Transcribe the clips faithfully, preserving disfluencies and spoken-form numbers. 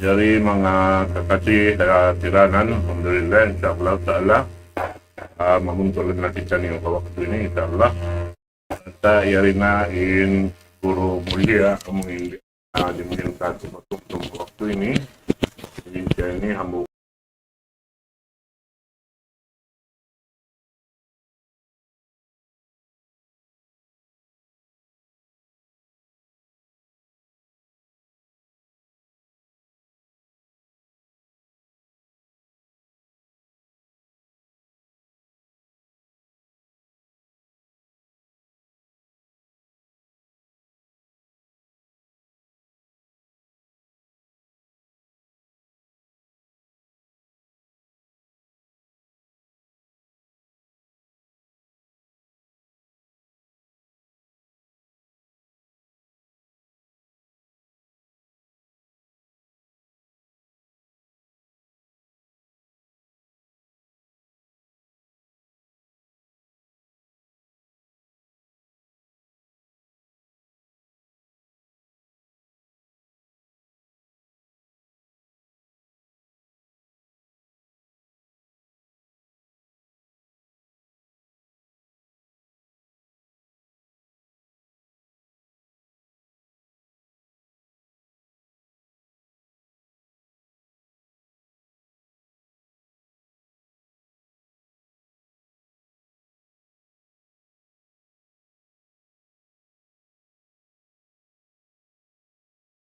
Jari manga kakasi, ah, tiranan, alhamdulillah, insya Allah ta'ala, ah, mamuntul na kitaniyu ha waktu ini, insya Allah. Sa' yari na in guru mulia, amu in, ah, di' mulia ka tumatuk ha waktu ini. Jadi, ini hambuuk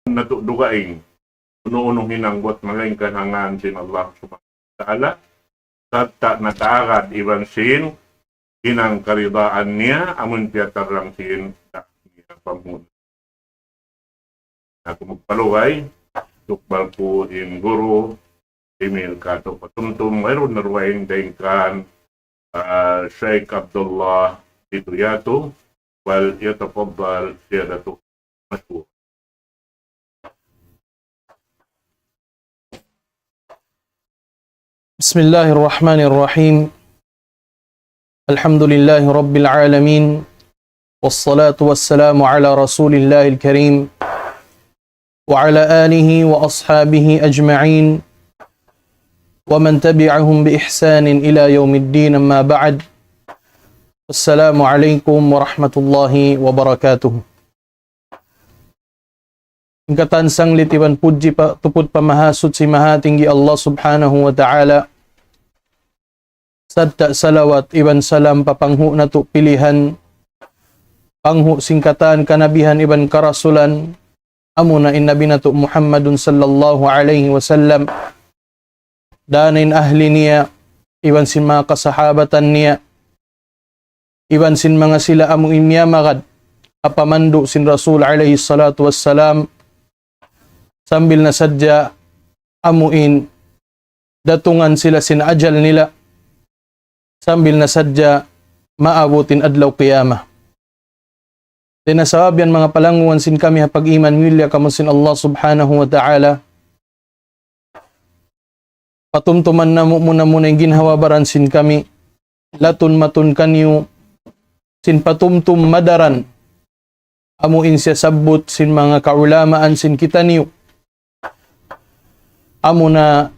natu' dugaing unu-unu hinang buat malaingkan ha ngan sin Allah Subhanahu wa Ta'ala, sarta' nataagad iban sin hinang karidaan niya, amun piyatarrang sin niya pamuna. Aku magpalugay, tukbal ku in guru, imil katu' patumtum, mayroon na ruwain dayn kan, ah, Sheikh Abdullah Bituyatu, وليتفضل سيادته مشكورا. بسم الله الرحمن الرحيم. الحمد لله رب العالمين، والصلاة والسلام على رسول الله الكريم، وعلى آله وأصحابه أجمعين، ومن تبعهم بإحسان إلى يوم الدين، أما بعد. السلام عليكم ورحمة الله وبركاته. In katan sanglit iban pudji pa, tuput pa Mahasuchi Mahatinggi Allah Subhanahu wa Ta'ala. Sarta' salawat iban salam pa panghu' natu' pilihan, panghu' sin katan kanabihan iban karasulan, amuna in Nabi natu' Muhammadun sallallahu alayhi wasallam, dayn in ahli niya, iban sin manga kasahabatan niya, iban sin manga sila amu in miyamagad ha pamandu' sin Rasul alayhi salatu wassalam, sambil na sadja amu in datungan sila sin ajal nila, sambil na sadja maabut in adlaw qiyamah. Dayn ha sabab yan, manga palanggungan sin kami ha pag-iman, miyulliya kamu sin Allah Subhanahu wa Ta'ala. Patumtuman namu' muna-muna in ginhawa-baran sin kami, latun-matun kaniyu sin patumtum madaran, amu in siyasabbut sin manga kaulamaan sin kitaniyu, amuna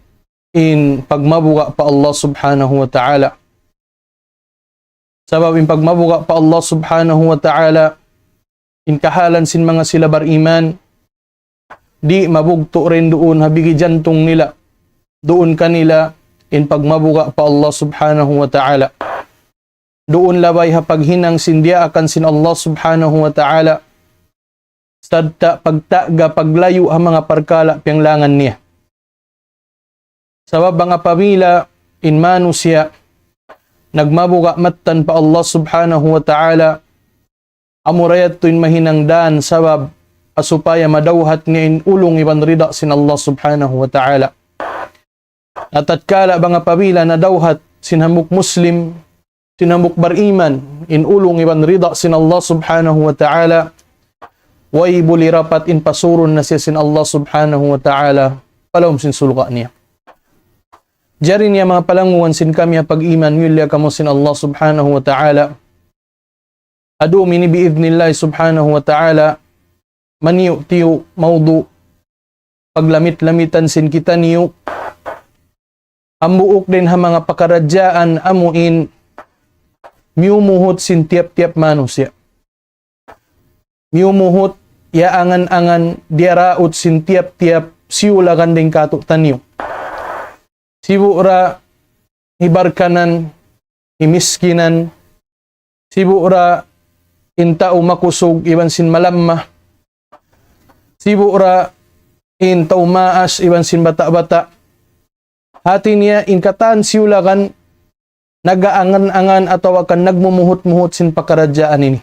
in pagmabuga' pa Allah Subhanahu wa Ta'ala. Sabab in pagmabuga' pa Allah Subhanahu wa Ta'ala, in kahalan sin manga sila bariman, di' mabugtu' dayn duun ha bigi jantung nila. Duun kanila in pagmabuga' pa Allah Subhanahu wa Ta'ala. Duun labay ha paghinang sin diyaakan sin Allah Subhanahu wa Ta'ala, sarta' pagtaga paglayu' ha manga parkala' piyanglangan niya. Sabab bang apabila in manusiya' nagmabuga' mattan pa Allah Subhanahu wa Ta'ala, amura yadtu in mahinang dan sabab supaya madawhat niya in ulung iban rida sin Allah Subhanahu wa Ta'ala. Na tatkala bang apabila nadawhat sin hambuuk Muslim, sin hambuuk bariman, in ulung iban rida sin Allah Subhanahu wa Ta'ala, way buli rapat in pasurun na siya sin Allah Subhanahu wa Ta'ala pa lawm sin surga' niya. Jari niya, manga palanggungan sin kami ha pag-iman, miyulliya kamu sin Allah Subhanahu wa Ta'ala. Adum ini bi'idhnillah Subhanahu wa Ta'ala, maniyu'-tiyu' mawdu', paglamit-lamitan sin kitaniyu, hambuuk dayn ha manga pakaradjaan amuin miyumuhut sin tiyap-tiyap manusiya'. Miyumuhut, iyaangan-angan, diyaraut sin tiyap-tiyap siyulagan dayn kātu'niyu. Sibu' ra hibarkanan, himiskinan, sibu' ra in tau makusug iban sin malamma, sibu' ra in tau maas iban sin bata'-bata'. Hati niya in katan siyulagan nag-aangan-angan atawa kan nagmumuhut-muhut sin pakaradjaan ini.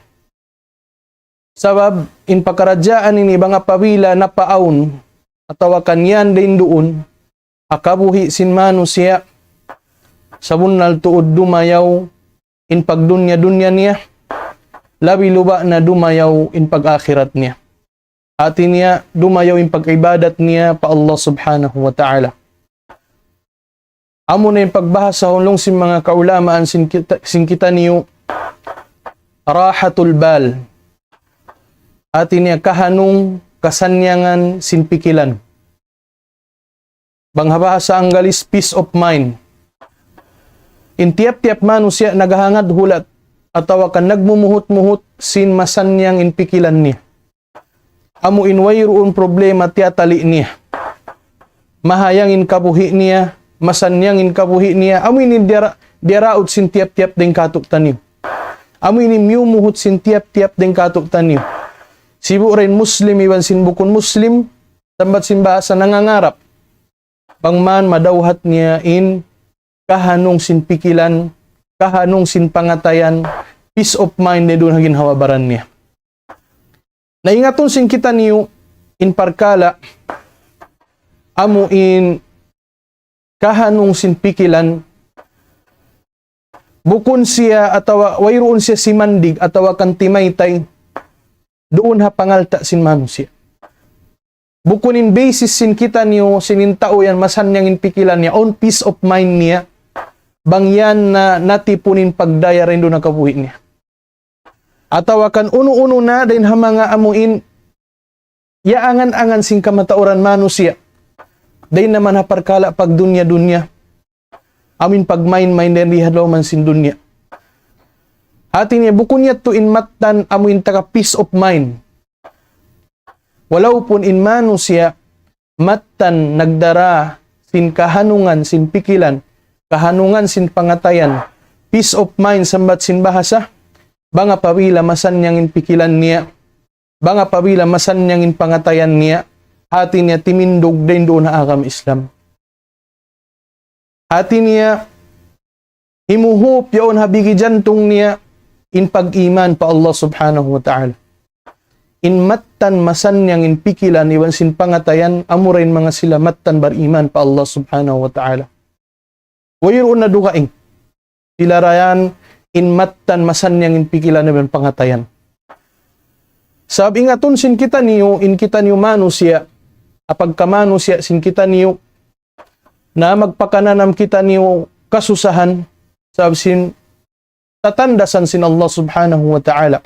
Sabab in pakaradjaan ini bang apabila napaawn atawa kan yan dayn duun ha kabuhi' sin manusiya', sabunnal tuud dumayaw in pagdunya-dunya niya, labi luba' na dumayaw in pag-akhirat niya. Hati niya, dumayaw in pag-ibadat niya pa Allah Subhanahu wa Ta'ala. Amu na in pagbahasahun laung sin manga kaulamaan sin kita, sin kitaniyu, rahatul bal. Hati niya, kahanung, kasannyangan sin pikilan. Bang ha bahasa Anggalis, peace of mind. In tiyap-tiyap manusiya' naghangad hulat atawa kan nagmumuhut-muhut sin masannyang in pikilan niya. Amu in wayruun problema tiyatali' niya. Mahayang in kabuhi' niya, masannyang in kabuhi' niya, amu in diyara-, diyaraut sin tiyap-tiyap dayn kātu'niyu. Amu in miyumuhut sin tiyap-tiyap dayn kātu'niyu. Sibu' ra in Muslim iban sin bukun Muslim, sambat sin bahasa nangangarap. Bang man madawhat niya in kahanung sin pikilan, kahanung sin pangatayan, peace of mind na duun ha ginhawa-baran niya. Na ingatun sin kitaniyu in parkala' amu in kahanung sin pikilan, bukun siya atawa wayruun siya simandig atawa kan timaytay duun ha pangalta' sin manusiya'. Bukun in basis sin kitaniyu, sin in tau yan masannyang in pikilan niya, awn peace of mind niya, bang yan na natipun in pagdaya dayn duun ha kabuhi' niya. Atawa kan unu-unu na dayn ha manga amu in iyaangan-angan sin kamatauran manusiya'. Dayn naman ha parkala' pagdunya-dunya. Amu in pagmain-main dayn di ha lawm sin dunya. Hati niya bukun yadtu in mattan amu in taga peace of mind. Walaupun in manusiya' mattan nagdara sin kahanungan sin pikilan, kahanungan sin pangatayan, peace of mind sambat sin bahasa, bang apabila masannyang in pikilan niya, bang apabila masannyang in pangatayan niya, hati niya timindug dayn duun ha agama Islam. Hati niya, himuhup yaun ha bigi jantung niya in pag-iman pa Allah Subhanahu wa Ta'ala. In mattan masannyang in pikilan iban sin pangatayan, amura in manga sila mattan bariman pa Allah Subhanahu wa Ta'ala. Wayruun na dugaing. Sila ra yan in mattan masannyang in pikilan iban pangatayan. Sabab ingatun sin kitaniyu, in kitaniyu manusiya', ha pagkamanusiya' sin kitaniyu, na magpakananam kitaniyu kasusahan, sabab sin tatandasan sin Allah Subhanahu wa Ta'ala.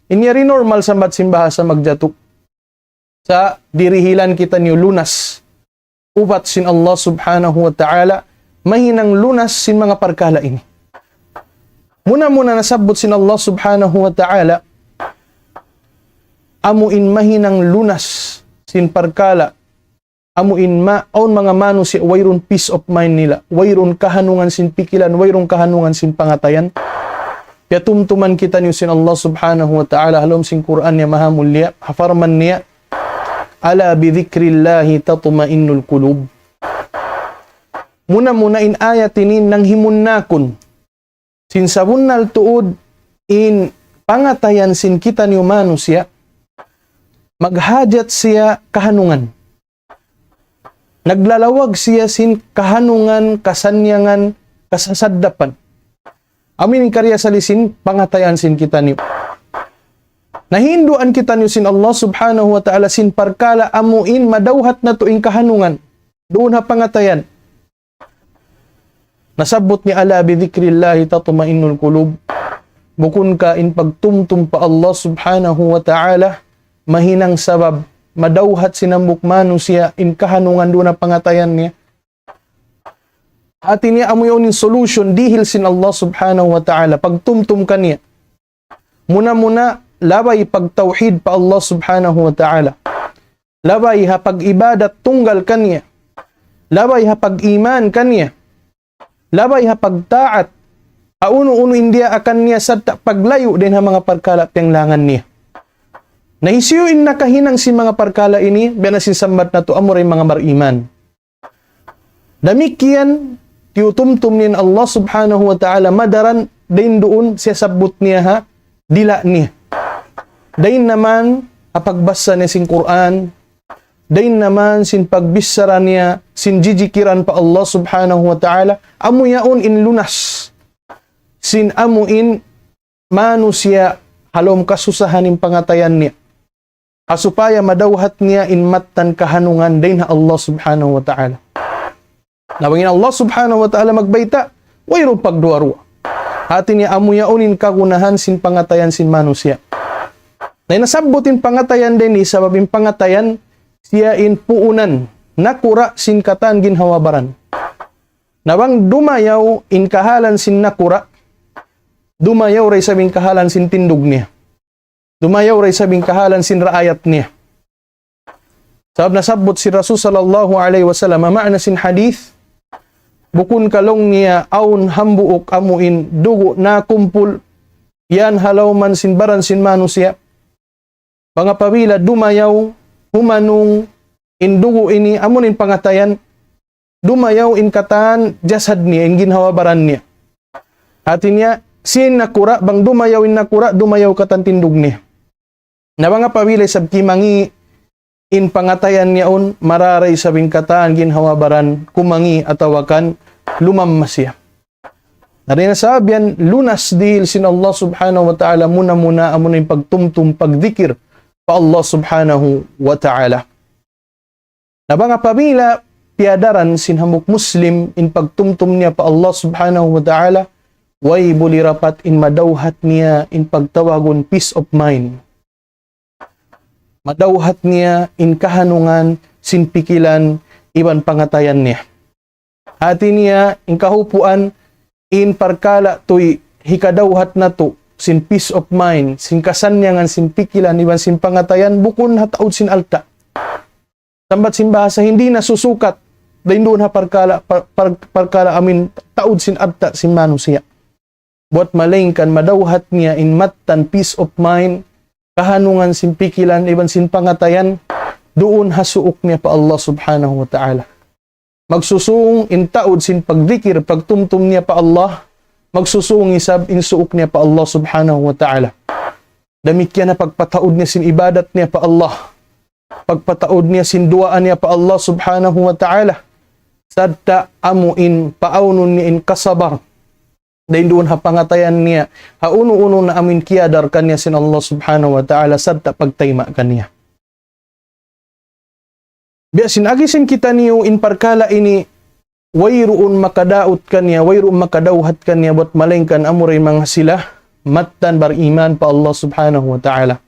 In yari normal sambat sin bahasa magjatu. Sa' dirihilan kitaniyu lunas. Ubat sin Allah Subhanahu wa Ta'ala, mahinang lunas sin manga parkala' ini. Muna-muna nasabbut sin Allah Subhanahu wa Ta'ala, amu in mahinang lunas sin parkala', amu in ma-, awn manga manusiya' wayruun peace of mind nila, wayruun kahanungan sin pikilan, wayruun kahanungan sin pangatayan. Piyatumtuman kitaniyu sin Allah Subhanahu wa Ta'ala ha lawm sin Qur'an niya maha mulia, ha parman niya, ألا بذكر الله تطمئن القلوب. Muna-muna in ayat ini nanghimunnakun sin sabunnal tuud in pangatayan sin kitaniyu manusiya', maghajat siya kahanungan. Naglalawag siya sin kahanungan, kasannyangan, kasasaddapan. Amu in kariasali sin pangatayan sin kitaniyu. Nahinduan kitaniyu sin Allah Subhanahu wa Ta'ala sin parkala' amu in madawhat natu' in kahanungan duun ha pangatayan. Nasabbut niya, ألا بذكر الله تطمئن القلوب. Bukun ka in pagtumtum pa Allah Subhanahu wa Ta'ala mahinang sabab madawhat sin hambuuk manusiya' in kahanungan duun ha pangatayan niya. Hati niya amu yaun in solution dihil sin Allah Subhanahu wa Ta'ala, pagtumtum kaniya. Muna-muna, labay pagtawhid pa Allah Subhanahu wa Ta'ala. Labay ha pag-ibadat tunggal kaniya. Labay ha pag-iman kaniya. Labay ha pagtaat. Ha unu-unu in diyaakan niya sarta' paglayu' dayn ha manga parkala' piyanglangan niya. Na hisiyu in nakahinang sin manga parkala' ini, biya' na sin sambat natu' amura in manga bariman. Damikkiyan, tiyutumtum niya in Allah Subhanahu wa Ta'ala madaran dayn duun siyasabbut niya ha dila' niya. Dayn naman ha pagbasa niya sin Qur'an, dayn naman sin pagbichara niya, sin jijikiran pa Allah Subhanahu wa Ta'ala, amu yaun in lunas sin amu in manusiya' ha lawm kasusahan in pangatayan niya. Ha supaya madawhat niya in mattan kahanungan dayn ha Allah Subhanahu wa Ta'ala. Na bang in Allah Subhanahu wa Ta'ala magbayta', wayruun pagduwa-ruwa. Hati niya amu yaun in kagunahan sin pangatayan sin manusiya'. Na in nasabbut in pangatayan dayn di sabab in pangatayan siya in puunan, nakura' sin katan ginhawa-baran. Na bang dumayaw in kahalan sin nakura', dumayaw da isab in kahalan sin tindug niya. Dumayaw da isab in kahalan sin raayat niya. Sabab nasabbut sin Rasul sallallahu alayhi wasallam, ha maana sin hadith, bukun ka laung niya awn hambuuk amu in dugu' nakumpul, yan ha lawman sin baran sin manusiya'. Bang apabila dumayaw, humanung, in dugu' ini, amu in pangatayan, dumayaw in katan jasad niya, in ginhawa-baran niya. Hati niya, sin nakura', bang dumayaw in nakura', dumayaw katan tindug niya. Na bang apabila isab kimangi' in pangatayan niya yaun, mara da isab in katan ginhawa-baran kumangi' atawa kan lumamma siya. Na dayn ha sabab yan lunas dihil sin Allah Subhanahu wa Ta'ala muna-muna amu na in pagtumtum, pagdikir pa Allah Subhanahu wa Ta'ala. Na bang apabila piyadaran sin hambuuk Muslim in pagtumtum niya pa Allah Subhanahu wa Ta'ala, way buli rapat in madawhat niya in pagtawagun peace of mind. Madawhat niya in kahanungan sin pikilan iban pangatayan niya. Hati niya in kahupuan in parkala' tuy hikadawhat natu' sin peace of mind, sin kasannyangan sin pikilan iban sin pangatayan bukun ha taud sin alta'. Sambat sin bahasa, hindi nasusukat dayn duun ha parkala', par-, par-, parkala' amu in taud sin alta' sin manusiya'. Buwat malaingkan madawhat niya in mattan peace of mind, kahanungan sin pikilan iban sin pangatayan, duun ha suuk niya pa Allah Subhanahu wa Ta'ala. Magsusung in taud sin pagdikir, pagtumtum niya pa Allah, magsusung isab in suuk niya pa Allah Subhanahu wa Ta'ala. Damikkiyan na pagpataud niya sin ibadat niya pa Allah. Pagpataud niya sin duwaa niya pa Allah Subhanahu wa Ta'ala. Sarta' amu in paawnun niya in kasabar dayn duun ha pangatayan niya, ha unu-unu na amu in kiyadar kaniya sin Allah Subhanahu wa Ta'ala, sarta' pagtayma' kaniya. Biya' sin agi sin kitaniyu in parkala' ini, wayruun makadaut kaniya, wayruun makadawhat kaniya, buwat malaingkan amura in manga sila mattan bariman pa Allah Subhanahu wa Ta'ala.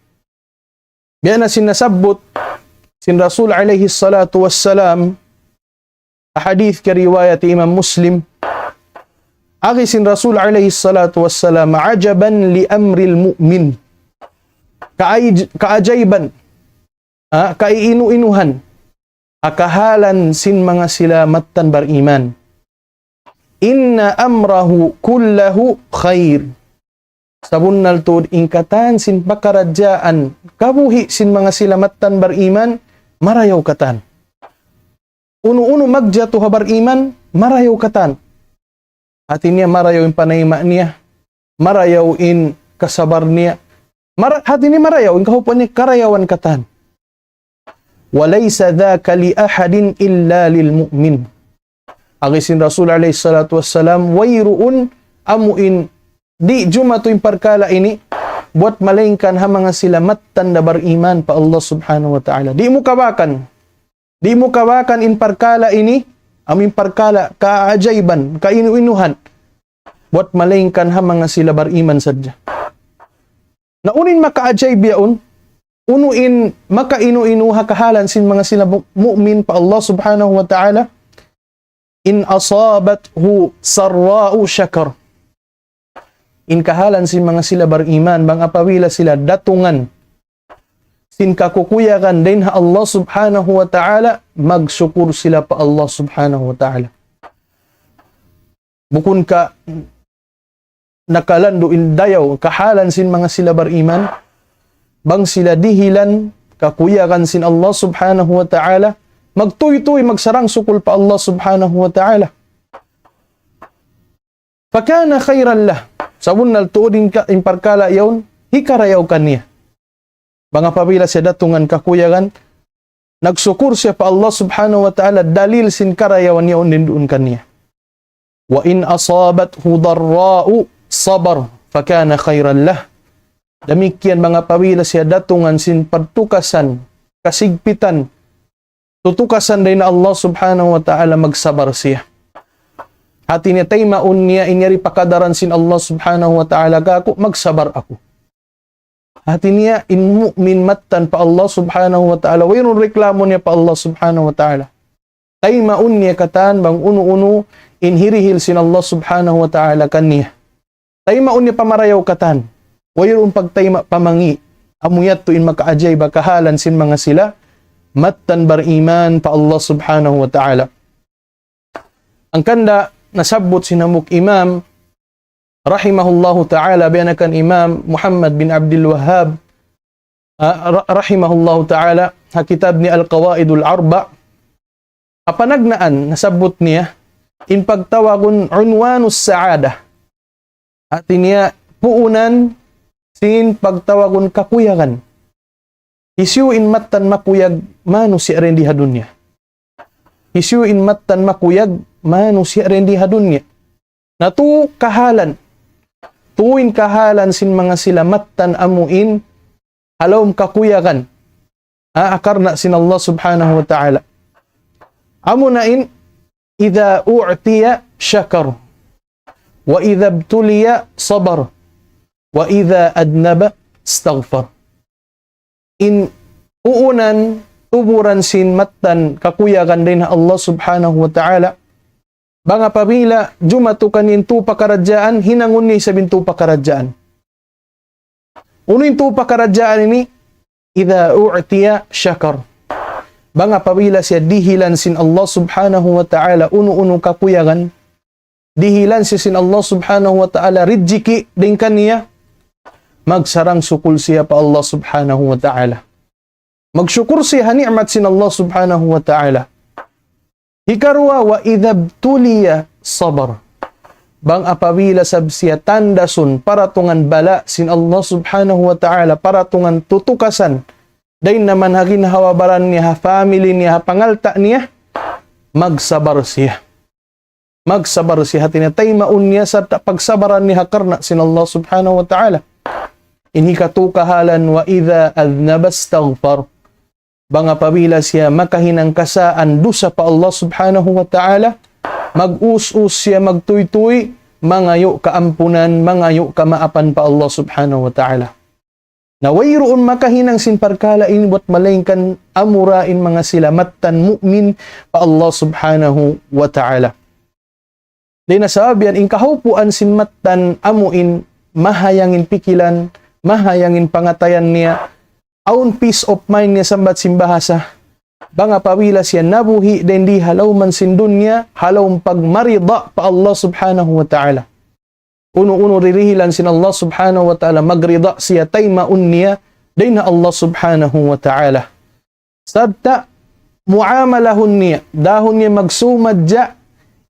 Biya' na sin nasabbut sin Rasul alayhi salatu wassalam, hadith kariwayat Imam Muslim, agi sin Rasul alayhi salatu wassalam, عجبا لأمر المؤمن. Kaaj-, kaajaiban, ha, kaiinu-inuhan ha kahalan sin manga sila mattan bariman. إن أمره كله خير. Sabunnal tuud in katan sin pakaradjaan kabuhi' sin manga sila mattan bariman, marayaw katan. Unu-unu magjatu ha bariman, marayaw katan. Hati niya marayaw in panayma' niya, marayaw in kasabar niya. Mara-, hati niya marayaw, in kahupuan niya karayawan katan. وليس ذاك لأحد إلا للمؤمن. Agi sin Rasul alayhi salatu wassalam, wayruun amu in di' jumatu in parkala' ini, buwat malaingkan ha manga sila mattan da bariman pa Allah Subhanahu wa Ta'ala. Di' mu kabakan. Di' mu kabakan in parkala' ini, amu in parkala' kaajaiban, kainu-inuhan. Buwat malaingkan ha manga sila bariman sadja. Na unu in makaajaib yaun, unu in makainu-inu ha kahalan sin manga sila mu-, mu'min pa Allah Subhanahu wa Ta'ala, إن أصابته سراء شكر. In kahalan sin manga sila bariman, bang apabila sila datungan sin kakukuyagan dayn ha Allah Subhanahu wa Ta'ala, magsukur sila pa Allah Subhanahu wa Ta'ala. Bukun ka nakalandu' in dayaw, kahalan sin manga sila bariman, bang sila dihilan kakuyagan sin Allah Subhanahu wa Ta'ala, magtuytuy, magsarang-sukul pa Allah Subhanahu wa Ta'ala. فكان خيرا له. Sabunnal tuud in ka-, in parkala' yaun, hikarayaw kaniya. Bang apabila siya datungan kakuyagan, nagsukur siya pa Allah Subhanahu wa Ta'ala, dalil sin karayawan yaun duun kaniya. وإن أصابته ضراء صبر فكان خيرا له. Damikkiyan bang apabila siya datungan sin pagtukasan, kasigpitan, tutukasan dayn ha Allah Subhanahu wa Ta'ala, magsabar siya. Hati niya taymaun niya in yari pakadaran sin Allah Subhanahu wa Ta'ala kāku', magsabar aku. Hati niya in mu'min mattan pa Allah Subhanahu wa Ta'ala, wayruun reklamo niya pa Allah Subhanahu wa Ta'ala. Taymaun niya katan bang unu-unu in hirihil sin Allah Subhanahu wa Ta'ala kaniya. Taymaun niya pamarayaw katan. Wayruun pagtayma' pamangi'. Amu yadtu in makaajaiba kahalan sin manga sila mattan bariman pa Allah Subhanahu wa Ta'ala. Hangkan da nasabbut sin hambuuk imam, rahimahullahu ta'ala, biya' na kan Imam Muhammad bin Abdul Wahhab, ah, ra-, rahimahullahu ta'ala, ha kitab niya Al-Qawaidul Arba', ha panagnaan, nasabbut niya, in pagtawagun unwanus sa'adah. Hati niya, puunan sin pagtawagun kakuyagan. Hisiyu in mattan makuyag manusiya' dayn di ha dunya. Hisiyu in mattan makuyag manusiya' dayn di ha dunya. Na tu kahalan. Tu in kahalan sin manga sila mattan amu in ha lawm kakuyagan. Ha, karna' sin Allah Subhanahu wa Ta'ala. Amu na in, إذا أعطي شكر وإذا ابتلي صبر وإذا أذنب استغفر. In puunan tuburan sin mattan kakuyagan dayn ha Allah Subhanahu wa Ta'ala. Bang apabila jumatu kaniya in tu pakaradjaan, hinangun niya isab in tu pakaradjaan. Unu in tu pakaradjaan ini? إذا أعطي شكر. Bang apabila siya dihilan sin Allah Subhanahu wa Ta'ala unu-unu kakuyagan, dihilan siya sin Allah Subhanahu wa Ta'ala rijiki' dayn kaniya, magsarang-sukul siya pa Allah Subhanahu wa Ta'ala. Magsukur siya ha ni'mat sin Allah Subhanahu wa Ta'ala. Hikaruwa, وإذا ابتلي صبر. Bang apabila sab siya tandasun paratungan bala' sin Allah Subhanahu wa Ta'ala, paratungan tutukasan, dayn ha man ha ginhawa-baran niya, ha family niya, ha pangalta' niya, magsabar siya. Magsabar siya, hati niya taymaun niya sarta' pagsabaran niya ha karna' sin Allah Subhanahu wa Ta'ala. In hikatu kahalan, وإذا أذنب استغفر. Bang apabila siya makahinang kasaan dusa pa Allah Subhanahu wa Ta'ala, mag-us-us siya, magtuytuy, mangayu' kaampunan, mangayu' kamaapan pa Allah Subhanahu wa Ta'ala. Na wayruun makahinang sin parkala' ini buwat malaingkan amura in manga sila mattan mu'min pa Allah Subhanahu wa Ta'ala. Dayn ha sabab yan, in kahaupuan sin mattan amu in mahayang in pikilan, mahayang in pangatayan niya, awn peace of mind niya sambat sin bahasa. Bang apabila siya nabuhi' dayn di ha lawm sin dunya, ha lawm pagmarida pa Allah Subhanahu wa Ta'ala. Unu-unu dirihilan sin Allah Subhanahu wa Ta'ala, magrida siya taymaun niya dayn ha Allah Subhanahu wa Ta'ala. Sarta' muamalahun niya, dahun niya magsumadja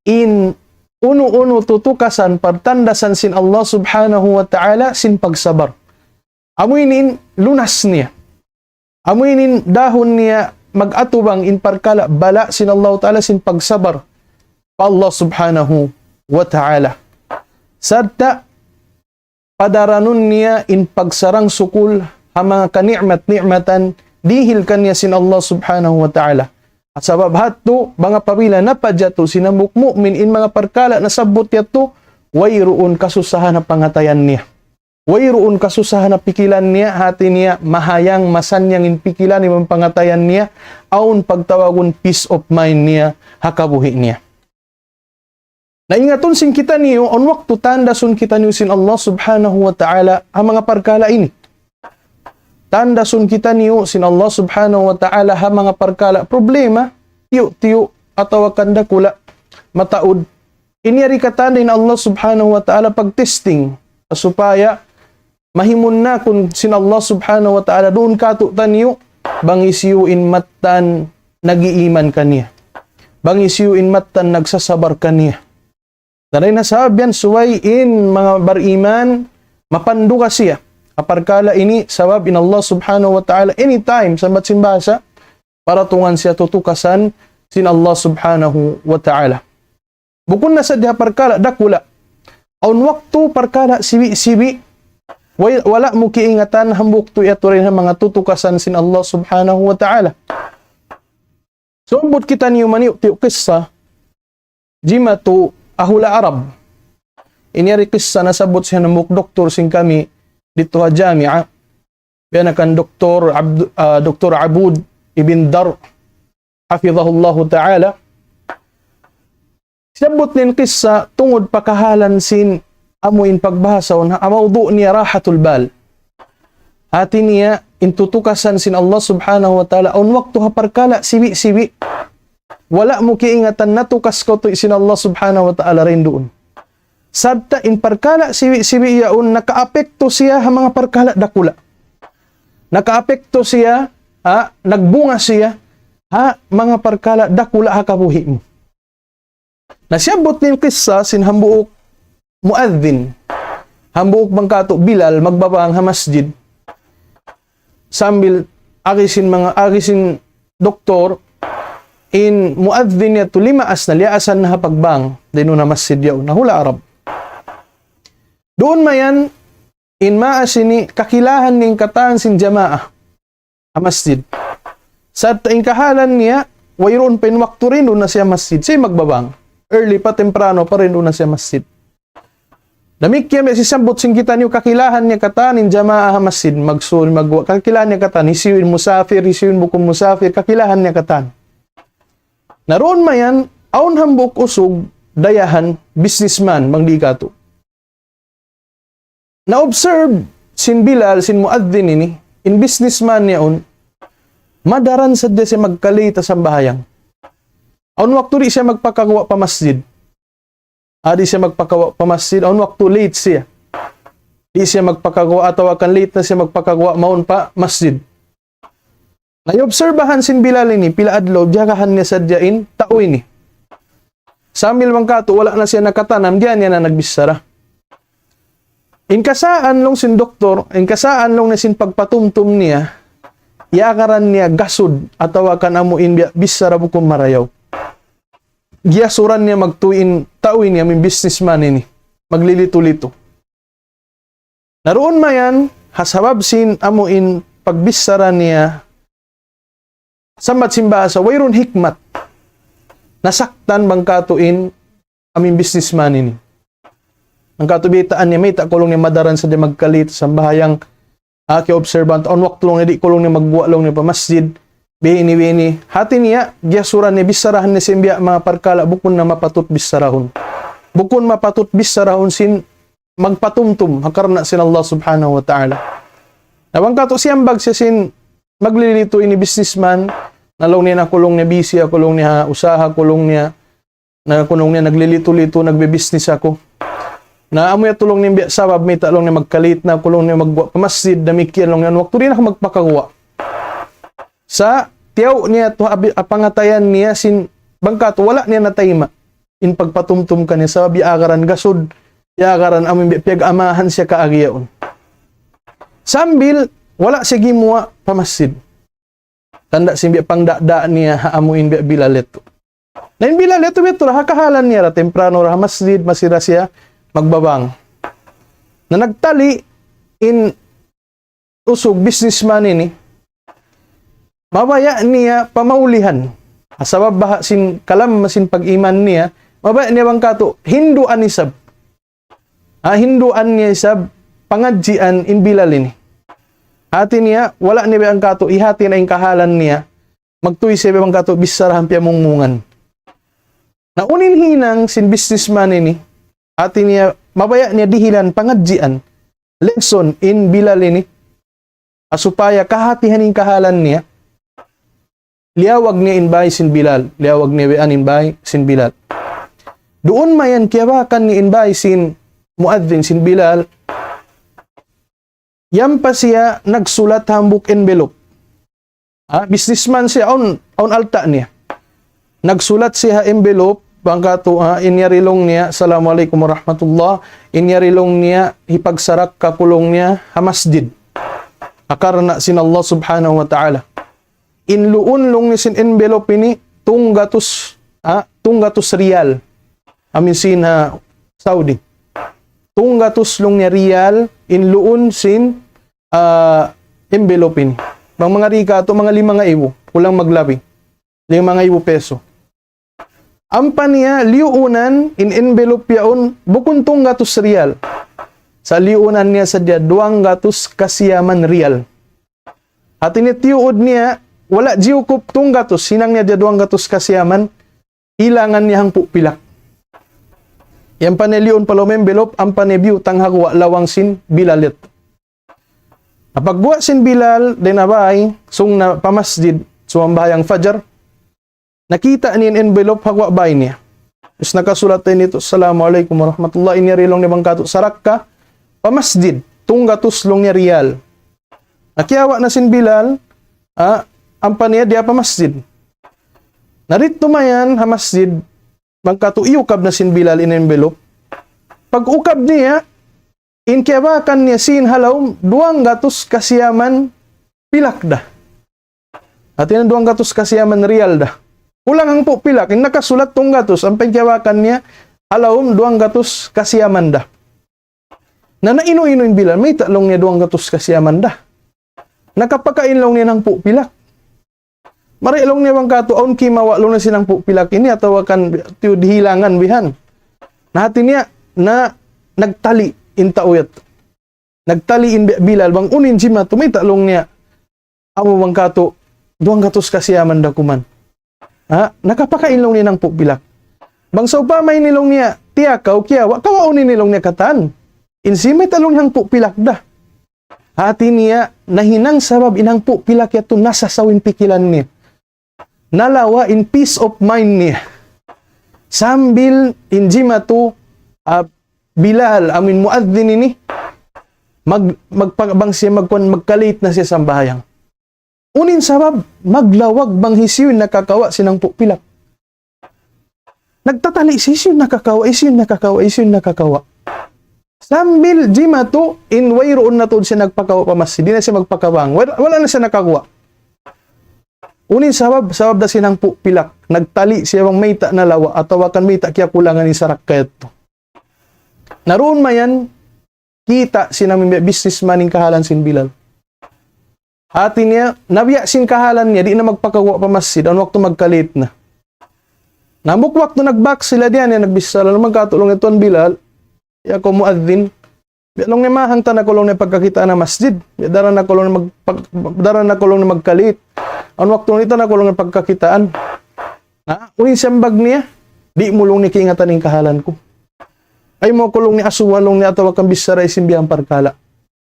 in unu-unu tutukasan, partandasan sin Allah Subhanahu wa Ta'ala sin pagsabar. Amu ini in lunas niya. Amu ini in dahun niya mag-atubang in parkala' bala' sin Allah Ta'ala sin pagsabar pa Allah Subhanahu wa Ta'ala. Sarta' padaranun niya in pagsarang-sukul ha manga kani'mat-ni'matan dihil kaniya sin Allah Subhanahu wa Ta'ala. Sabab hatu, bang apabila napajatu sin hambuuk mu'min in manga parkala' nasabbut yadtu, wayruun kasusahan ha pangatayan niya. wayruun kasusahan ha pikilan niya, hati niya, mahayang, masannyang in pikilan iban pangatayan niya, awn pagtawagun peace of mind niya, ha kabuhi' niya. Na ingatun sin kitaniyu, awn waktu tandasun kitaniyu sin Allah Subhanahu wa Ta'ala, ha manga parkala' ini. Tandasun kitaniyu sin Allah Subhanahu wa Ta'ala, ha manga parkala' problema, tiyu'-tiyu', atawa kan dakula', mataud. Ini yari katan in Allah Subhanahu wa Ta'ala pag-testing, supaya mahimunnakun sin Allah Subhanahu wa Ta'ala duun katu'taniyu, bang hisiyu in mattan nag-iiman kaniya. Bang hisiyu in mattan nagsasabar kaniya. Na dayn ha sabab yan subay in manga bariman, mapandu' ka siya. Ha parkala' ini, sabab in Allah Subhanahu wa Ta'ala, anytime, sambat sin bahasa, paratungan siya tutukasan sin Allah Subhanahu wa Ta'ala. Bukun na sadja ha parkala' dakula'. Awn waktu parkala' sibi'-sibi', way-, wala' mu kiyaingatan hambuuk tu yatu dayn ha manga tutukasan sin Allah Subhanahu wa Ta'ala. Sumbut kitaniyu maniyu'-tiyu' kissa, jimatu ha hula' Arab. Ini yari kissa nasabbut sin hambuuk doktor sin kami didtu ha jami'a. Biya' na kan Doktor Abdu-, ah, Doktor Abud ibn Dar, hafidhahullahu ta'ala. Siyabbut niya in kissa tungud pa kahalan sin amu in pagbahasahun, ha mawdu' niya rahatul bal. Hati niya, in tutukasan sin Allah Subhanahu wa Ta'ala, awn waktu ha parkala' sibi'-sibi', wala' mu kiyaingatan natukas kaw tuud sin Allah Subhanahu wa Ta'ala dayn duun. Sarta' in parkala' sibi'-sibi' yaun nakaapekto siya ha manga parkala' dakula'. Nakaapekto siya, ha, nagbunga siya, ha, manga parkala' dakula' ha kabuhi' mu. Na siyabbut niya in kissa sin hambuuk muadhin. Hambuuk bang katu' Bilal magbabang ha masjid. Sambil agi sin manga, agi sin doktor, in muadhin yatu limaas na, liyaasan na ha pagbang. Dayn ha masjid yaun, ha hula' Arab. Duun mayan, in maas ini kakilahan niya in katan sin jamaah ha masjid. Sarta' in kahalan niya, wayruun pa in waktu dayn duun na siya masjid. Siya magbabang. Early pa, temprano pa dayn duun na siya masjid. Damikkiyan biya' sin sabbut sin kitaniyu kakilahan niya katan in jamaah ha masjid. Magsuri, magwa-, kakilahan niya katan. Hisiyu in musafir, hisiyu in bukun musafir, kakilahan niya katan. Na duun mayan, awn hambuuk usug, dayahan, businessman, bang di' katu'. Na-observe sin Bilal, sin muadhin ini, in businessman yaun, madaran sadja siya magka-late ha sambahayang. Awn waktu di' siya magpakaguwa' pa masjid. Ah, di' siya magpakaguwa' pa masjid, awn waktu late siya. Di' siya magpakaguwa' atawa kan late na siya magpakaguwa' mawn pa masjid. Na, iobserbahan sin Bilal ini, pila adlaw, biyagahan niya sadja in tau ini. Sambil bang katu', wala' na siya nakatanam, diyan niya na nagbichara. In kasaan laung sin doktor, in kasaan laung niya sin pagpatumtum niya, iyagaran niya gasud, atawa kan amu in biya', bichara bukun marayaw. Giyasuran niya magtuy in tau ini, amu in businessman ini. Maglilitu-litu. Na duun mayan, ha sabab sin amu in pagbichara niya, sambat sin bahasa, wayruun hikmat. Nasaktan bang katu' in amu in businessman ini. Bang katu' baytaan niya, mayta' kaw laung niya madaran sadja magka-late ha sambahayang, ah, ki-observant, awn waktu laung niya di' kaw laung niya magguwa' laung niya pa masjid, biya' ini, biya' ini. Hati niya, giyasuran niya, bicharahan niya sin biya' manga parkala' bukun na mapatut bicharahun. Bukun mapatut bicharahun sin magpatumtum ha karna' sin Allah Subhanahu wa Ta'ala. Na bang katu' siyambag siya sin maglilitu ini businessman, na laung niya, na aku laung niya busy, aku laung niya usaha, aku laung niya, na aku laung niya naglilitu-litu, nagbi-business aku. Na amu yatu laung niya biya' sabab mayta' laung niya magka-late na aku laung niya magguwa' pa masjid, damikkiyan laung niya, waktu di' na aku magpakaguwa'. Sa' tiyaw niya tu abi-, apangatayan niya sin bang katu' wala' niya natayma' in pagpatumtum kaniya sabab iyagaran gasud, iyagaran amu in bi-, piyag-amahan siya kaagi yaun. Sambil wala' siya gimuwa' pa masjid. Tanda' sin biya' pangdada' niya ha amu in biya' Bilal yatu. Na in Bilal yatu biya' tu ra ha kahalan niya ra, temprano ra ha masjid, masi ra siya magbabang. Na nagtali in usug businessman ini, mabaya' niya pamaulihan. Sabab baha' sin kalam sin pag-iman niya, mabaya' niya bang katu', hinduan isab. Ah, hinduan niya isab, pangadjian in Bilal ini. Hati niya, wala' niya bang katu', ihati na in kahalan niya, magtuy siya bang katu', bichara ha piyamungmungan. Na unu in hinang sin businessman ini, hati niya, mabaya' niya dihilan pangadjian, lesson in Bilal ini, ha supaya kahatihan in kahalan niya, liyawag niya in bay sin Bilal, liyawag niya biya' yan in bay sin Bilal. Duun mayan kiyabakan niya in bay sin muadzin sin Bilal, yan pa siya nagsulat hambuuk envelope. Ha, businessman siya, awn, awn alta' niya. Nagsulat siya ha envelope, bang katu', ha, in yari laung niya, "Assalamu alaykum warahmatullah." In yari laung niya, hipagsarakka ku laung niya ha masjid, ha karna' sin Allah Subhanahu wa Ta'ala. In luun laung niya sin envelope ini, tunggatus, ha, tunggatus riyal. Amu in sin ha Saudi. Tunggatus laung niya riyal, in luun sin, ah, envelope ini. Bang manga di katu', manga lima ngaibu, kulang maglabi. Lima ngaibu peso. Ampa niya liyuunan in envelope yaun bukun tunggatus riyal. Sa' liyuunan niya sadja duwanggatus kasiyaman riyal. Hati niya tiyuud niya, wala' jiyukup tunggatus, hinang niya sadja duwanggatus kasiyaman, hilangan niya hangpu' pilak. Yan pa niya liyuun pa lawm envelope, ampa niya biyutang ha guwa' lawang sin Bilal yadtu. Na pagguwa' sin Bilal dayn ha bay, sung na pa masjid, sumambahayang fajar, nakita' niya in envelope ha guwa' bay niya. Terus nakasulat dayn ditu, "Assalamu alaykum warahmatullah." In yari laung niya bang katu' sarakka pa masjid, tunggatus laung niya riyal. Na kiyawa' na sin Bilal, ah, ampa niya diyā pa masjid. Na didtu mayan ha masjid, bang katu' iyukab na sin Bilal in envelope. Pag-ukab niya, in kiyabakan niya sin ha lawm duwanggatus kasiyaman pilak da. Hati niya duwanggatus kasiyaman riyal da. Kulang hangpu' pilak, in nakasulat tunggatus, ampa in kiyabakan niya ha lawm duwanggatus kasiyaman da. Na nainu-inu in Bilal, mayta' laung niya duwanggatus kasiyaman da. Nakapakain laung niya hangpu' pilak. Mari laung niya bang katu', awn kimawa' laung niya sin hangpu' pilak ini atawa kan tiyu dihilangan bihan. Na hati niya, na nagtali in tau yadtu. Nagtali in Bi-, Bilal, bang unu in jimatu, mayta' laung niya, amu bang katu', duwanggatus kasiyaman da kuman. Ha? Nakapakain laung niya hangpu' pilak. Bang sawpama ini laung niya, tiyakaw, kiyawa', kawaun ini laung niya katan. In simi ta laung niya hangpu' pilak da. Hati niya, nahinang sabab in hangpu' pilak yadtu nasasaw in pikilan niya. Nalawa' in peace of mind niya. Sambil in jimatu, ah, Bilal, amu in muadzin ini, mag-, magpa-, bang siya magkuan, magkalate na siya sambahayang. Unu in sabab, maglawag bang hisiyu in nakakawa' sin hangpu' pilak. Nagtatali, hisiyu in nakakawa', hisiyu in nakakawa', hisiyu in nakakawa'. Sambil jimatu, in wayruun na tuud siya nagpakawa' pa masjid, di' na siya magpakabang. Wala, wala na siya nakaguwa'. Unu in sabab, sabab da sin hangpu' pilak. Nagtali siya bang mayta' nalawa', atawa kan mayta' kiyakulangan in sarakka yadtu. Na duun mayan, kita' sin amu in businessman in kahalan sin Bilal. Hati niya, na biya' sin kahalan niya, di' na magpakaguwa' pa masjid, awn waktu magkalate na. Na hambuuk waktu nagbak sila diyan, niya nagbichara, laung niya bang katu' laung niya, "Tuan Bilal, ya kaw muadzin, biya' laung niya mahang ta na kaw laung niya pagkakitaan ha masjid. Biya' daran na kaw laung niya mag-, pag-, daran na kaw laung niya magkalate. Awn waktu laung niya ta na kaw laung niya pagkakitaan." Ha? Unu in siyambag niya, "Di' mu laung niya kaingatan in kahalan ku. Ayaw mu aku laung niya asubuhan laung niya atawa kan bichara sin biya' ha parkala'.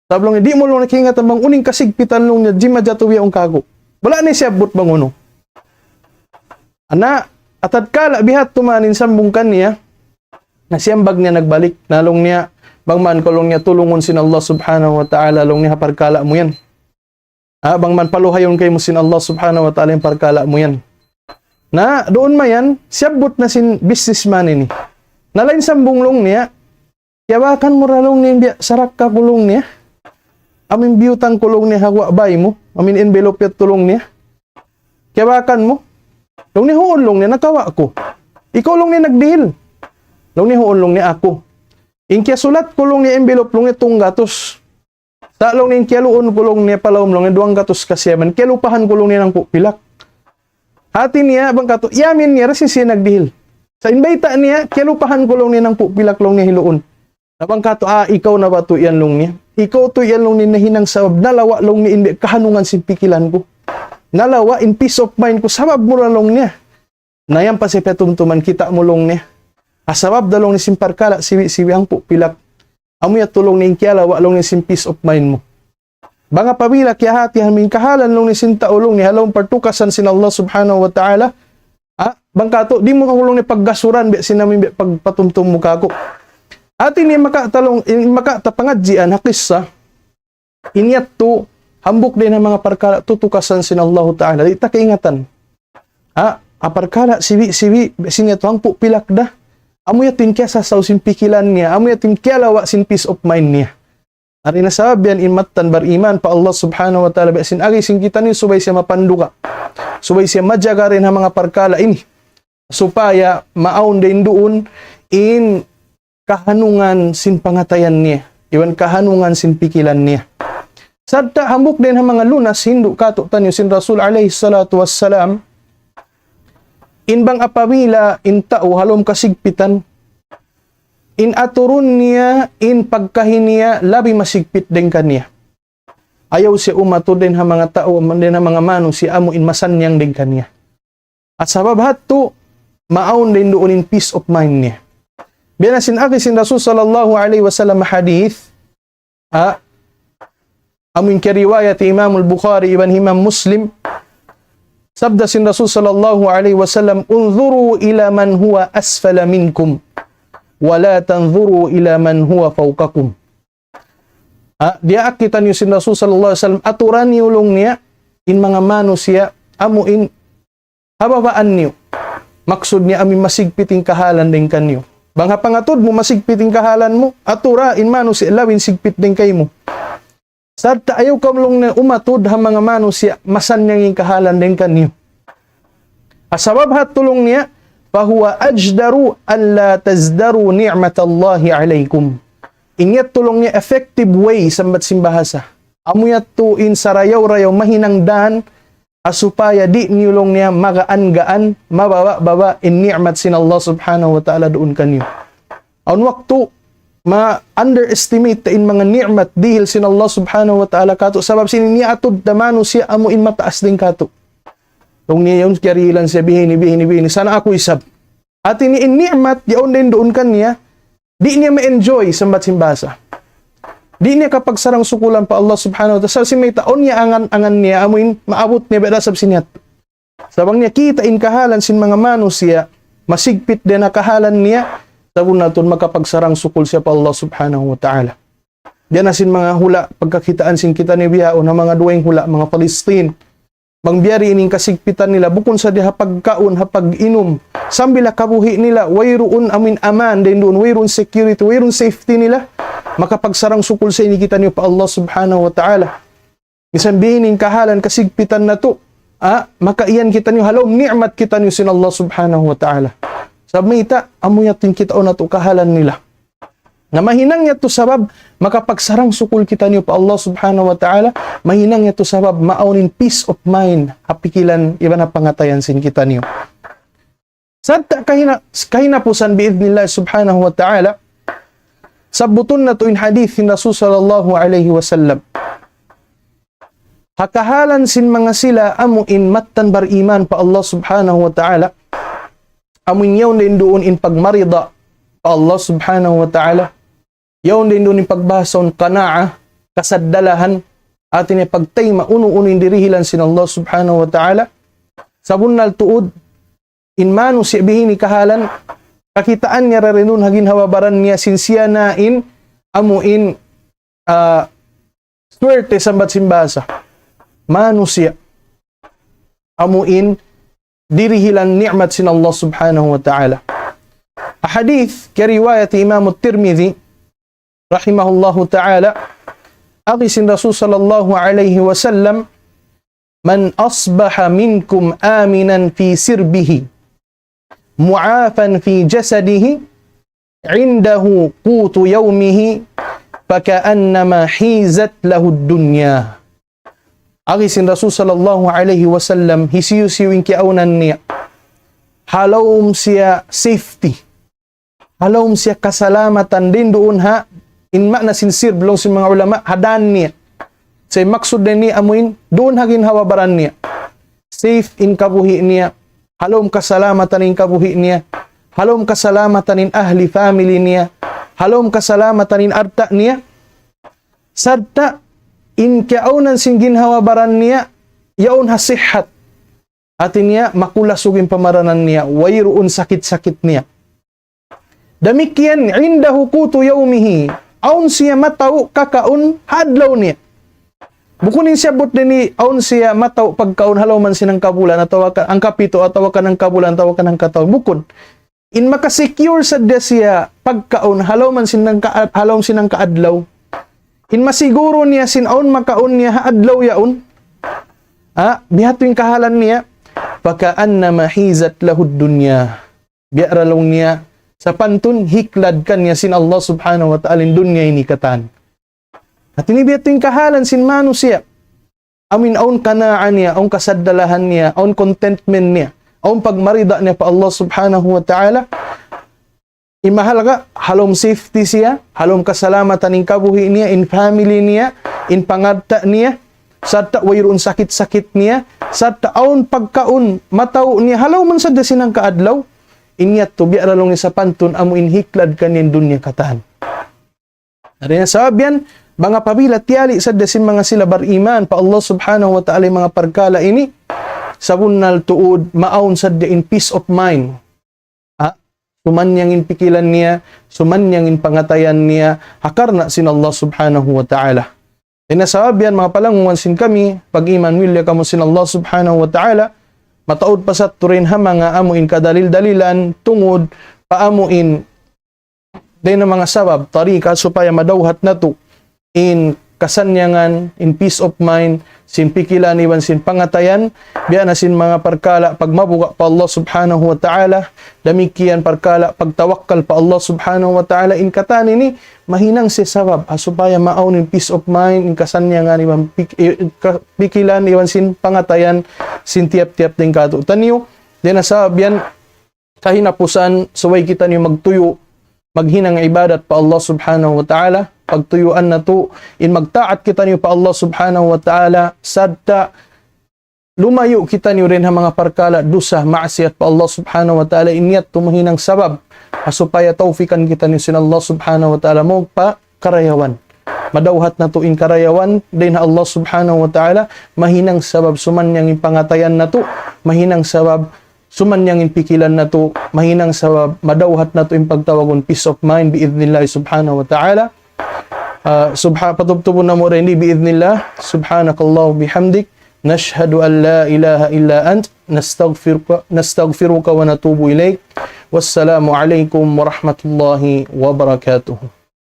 Sabab laung niya, di' mu laung niya kaingatan bang unu in kasigpitan laung niya, jimajatu biya' yaun kāku'." Wala' niya siyabbut bang unu. Na, ha tatkala biha' tuud in sambung kaniya, na siyambag niya nagbalik, na laung niya, "Bang man kaw laung niya tulungun sin Allah Subhanahu wa Ta'ala laung niya ha parkala' mu yan. Ha, bang man paluhayun kaymu sin Allah Subhanahu wa Ta'ala in parkala' mu yan." Na, duun mayan, siyabbut na sin businessman ini. Na laung sambung laung niya, "Kiyabakan mu ra laung niya in biya' sarakka ku laung niya. Amu in biyutang ku laung niya ha guwa' bay mu, amu in envelope yadtu laung niya. Kiyabakan mu?" Laung niya, "Huun laung niya, nakawa' ku." "Ikaw laung niya nagdihil?" Laung niya, "Huun laung niya, aku. In kiyasulat ku laung niya envelope laung niya tunggatus. Sa' laung niya in kiyaluun ku laung niya pa lawm laung niya duwanggatus kasiyaman. Kiyalupahan ku laung niya hangpu' pilak." Hati niya, bang katu', iyamin niya, ra sin siya nagdihil. Sa' in bayta' niya, kiyalupahan ku laung niya hangpu' pilak laung niya hiluun. Na bang katu', "Ah, ikaw na ba tuud yan laung niya? Ikaw tuud yan laung niya in nahinang sabab, nalawa' laung niya in kahanungan sin pikilan ku. Nalawa' in peace of mind ku, sabab mu ra laung niya. Na yan pa siya piyatumtuman, kita' mu laung niya. Ah, sabab da laung niya sin parkala' siwi'-siwi' hangpu' pilak. Amu yadtu laung niya in kiyalawa' laung niya sin peace of mind mu. Bang apabila kiyahatihan mu in kahalan laung niya sin tau laung niya ha lawm partukasan sin Allah Subhanahu wa Ta'ala, ah, bang katu', di' mu kakulung ni paggasuran, biya' sin amu in biya' pagpatumtum mu kāku'. Hati niya maka ta laung, in maka ta pangadjian ha kissa, in yadtu, hambuuk dayn ha manga parkala' tutukasan sin Allahu Ta'ala. Di' ta kaingatan. Ah, ah, parkala' siwi'-siwi', biya' sin yadtu hangpu' pilak da. Amu yadtu in kiyasasaw sin pikilan niya, amu yadtu in kiyalawa' sin peace of mind niya. Ari na sabab yan in mattan bariman pa Allah Subhanahu wa Ta'ala, biya' sin agi sin kitaniyu subay siya mapanduga. Subay siya majaga dayn ha manga parkala' ini. Supaya maawn dayn duun in kahanungan sin pangatayan niya. Iban kahanungan sin pikilan niya. Sarta' hambuuk dayn ha manga lunas hindu' kātu'niyu sin Rasul alayhi salatu wassalam, in bang apabila in tau ha lawm kasigpitan, in aturun niya, in pagkahi niya, labi masigpit dayn kaniya. Ayaw siya umatud dayn ha manga tau, dayn ha manga manusiya' amu in masannyang dayn kaniya. At sabab ha yadtu, maawn dayn duun in peace of mind niya. Biya' na sin agi sin Rasul sallallahu alayhi wasallam hadith, ah, amu in kariwayat Imam al-Bukhari iban Imam Muslim, sabda sin Rasul sallallahu alayhi wasallam, انظروا إلى من هو أسفل منكم ولا تنظروا إلى من هو فوقكم. Ah, diyaak kitaniyu sin Rasul sallallahu alayhi wasallam, aturan niyu laung niya, in manga manusiya', amu in ha babaan niyu. Maksud niya amu in masigpit in kahalan dayn kaniyu. Bang ha pangatud mu masigpit in kahalan mu, atura in manusiya' labi in sigpit dayn kaymu. Sarta' ayaw kamu laung niya umatud ha manga manusiya' masannyang in kahalan dayn kaniyu. Ah, sabab ha yadtu laung niya, فهو أجدر ألا تزدروا نعمة الله عليكم. In yadtu laung niya effective way sambat sin bahasa. Amu yadtu in sarayaw-rayaw mahinang dan, ah, supaya di' niyu laung niya magaan-gaan, mababa'-baba' in ni'mat sin Allah Subhanahu wa Ta'ala duun kaniyu. Awn waktu, ma-underestimate ta in manga ni'mat dihil sin Allah Subhanahu wa Ta'ala kātu'. Sabab sin in yaatud ta manusiya' amu in mataas dayn kātu'. Laung niya yaun kiyarihilan siya bihini, bihini, bihini. Sana aku isab. Hati niya in ni'mat, yaun dayn duun kaniya, di' niya ma-enjoy sambat sin bahasa. Di' niya kapagsarang-sukulan pa Allah Subhanahu wa Ta'ala. Sa' sin mayta' awn niya angan-angan niya, amu in maabut niya biya' da isab sin yadtu. Sa' bang niya kita' in kahalan sin manga manusiya', masigpit dayn ha kahalan niya, sabunnal tuud makapagsarang-sukul siya pa Allah Subhanahu wa Ta'ala. Biya' na sin manga hula', pagkakitaan sin kitaniyu bihaun, ha manga dugaing hula', manga Palestine. Bang biya' diin in kasigpitan nila, bukun sadja ha pagkaun, ha pag-inum. Sambil ha kabuhi' nila, wayruun amu in aman, dayn duun, wayruun security, wayruun safety nila. Makapagsarang-sukul sa ini kitaniyu pa Allah Subhanahu wa Ta'ala. Misan biya' ini in kahalan kasigpitan natu', ah, makaiyan kitaniyu ha lawm ni'mat kitaniyu sin Allah Subhanahu wa Ta'ala. Sabab mayta', amu yadtu in kitaun natu' kahalan nila. Na mahinang yadtu sabab, makapagsarang-sukul kitaniyu pa Allah Subhanahu wa Ta'ala, mahinang yadtu sabab, maawn in peace of mind, ha pikilan, iban ha pangatayan sin kitaniyu. Sarta' kahina-, kahinapusan bi'idhnillah Subhanahu wa Ta'ala, sabbutun natu' in hadith sin Rasul sallallahu alayhi wasallam. Ha kahalan sin manga sila amu in mattan bariman pa Allah Subhanahu wa Ta'ala, amu in yaun dayn duun in pagmarida pa Allah Subhanahu wa Ta'ala, yaun dayn duun in pagbahasahun qana'a, kasaddalahan, hati niya pagtayma' unu-unu in dirihilan sin Allah Subhanahu wa Ta'ala. Sabunnal tuud, in manusiya' biya' ini kahalan, kakitaan niya ra duun ha ginhawa-baran niya sin siya na in, amu in, ah, swerte sambat sin bahasa. Manusiya', amu in dirihilan ni'mat sin Allah Subhanahu wa Ta'ala. Hadith kariwayat Imam Tirmidhi, rahimahullahu ta'ala, agi sin Rasul sallallahu alayhi wasallam, من أصبح منكم آمنا في سربه معافى في جسده عنده قوت يومه فكأنما حيزت له الدنيا. Agi sin Rasul sallallahu alayhi wasallam, hisiyu-siyu in kiyaawnan niya, ha lawm siya safety, ha lawm siya kasalamatan dayn duun ha In maana sin sirb laung sin manga ulama, ha dān niya. Sa' in maksud dayn di amuin, duun ha ginhawa-baran niya. Safe in kabuhi' niya. Ha lawm kasalamatan in kabuhi' niya. Ha lawm kasalamatan in ahli family niya. Ha lawm kasalamatan in alta' niya. Sarta' in kiyaawnan sin ginhawa-baran niya, yaun ha sihat. Hāti niya, makulasug in pamaranan niya, wayruun sakit-sakit niya. Damikkiyan, عنده قوت يومه. Awn siya mataud kakaun ha adlaw niya. Bukun in siyabbut dayn di, awn siya mataud pagkaun ha lawm sin hangkabulan, atawa ka, hangkapitu', atawa ka hangkabulan, atawa ka hangkataun. Bukun. In maka-secure sadja siya pagkaun ha lawm sin hangka-, ha lawm sin hangkaadlaw. In masiguru niya sin awn makaun niya ha adlaw yaun. Ha, biya' ha yan in kahalan niya. فكأنما حيزت له الدنيا. Biya' da laung niya, sapantun hiklad kaniya sin Allah Subhanahu wa Ta'ala in dunya ini katan. Hāti niya biya' ha yan in kahalan sin manusiya'. Amuin awn kanaa niya, awn kasaddalahan niya, awn contentment niya, awn pagmarida niya pa Allah Subhanahu wa Ta'ala. In mahalga', ha lawm safety siya, ha lawm kasalamatan in kabuhi' niya, in family niya, in pangalta' niya, sarta' wayruun sakit-sakit niya, sarta' awn pagkaun mataud niya, ha lawm sadja sin hangkaadlaw, in yadtu biya' da laung niya sapantun amuin hiklad kaniya in dunya katan. Dayn ha sabab yan, manga pamilya tiyali' sadja sin manga sila bariman pa Allah Subhanahu wa Ta'ala in manga parkala' ini, sabunnal tuud maawn sadja in peace of mind. Ha? Sumannyang in pikilan niya, sumannyang in pangatayan niya, ha karna' sin Allah Subhanahu wa Ta'ala. Dayn ha sabab yan, manga palanguwan sin kami, pag-iman, mulia kamu sin Allah Subhanahu wa Ta'ala, mataud pa sa tuud in ha manga amuin kadalil-dalilan, tungud pa amuin dayn ha manga sabab, tariqa, supaya madawhat natu' in kasannyangan, in peace of mind, sin pikilan iban sin pangatayan, biya' na sin manga parkala' pagmabuga' pa Allah Subhanahu wa Ta'ala, damikkiyan parkala' pagtawakkal pa Allah Subhanahu wa Ta'ala, in katan ini mahinang siya sabab, ha, supaya maawn in peace of mind, in kasannyangan iban pik-, eh, ka-, pikilan iban sin pangatayan, sin tiyap-tiyap dayn kātu'niyu. Dayn ha sabab yan, kahinapusan, subay kitaniyu magtuyu', maghinang ibadat pa Allah Subhanahu wa Ta'ala, pagtuyuan natu', in magtaat kitaniyu pa Allah Subhanahu wa Ta'ala, sarta' lumayu' kitaniyu dayn ha manga parkala' dusa, maksiyat pa Allah Subhanahu wa Ta'ala, in yadtu mahinang sabab, ha supaya tawfikan kitaniyu sin Allah Subhanahu wa Ta'ala, magpa karayawan. Madawhat natu' in karayawan dayn ha Allah Subhanahu wa Ta'ala, mahinang sabab sumannyang in pangatayan natu', mahinang sabab sumannyang in pikilan natu', mahinang sabab madawhat natu' in pagtawagun peace of mind, bi'idhnillah Subhanahu wa Ta'ala. Ah, subha-, patubtubun namu' dayn di, bi'idhnillah. سبحانك اللهم وبحمدك، نشهد أن لا إله إلا أنت، نستغفرك، نستغفرك ونتوب إليك. والسلام عليكم ورحمة الله وبركاته.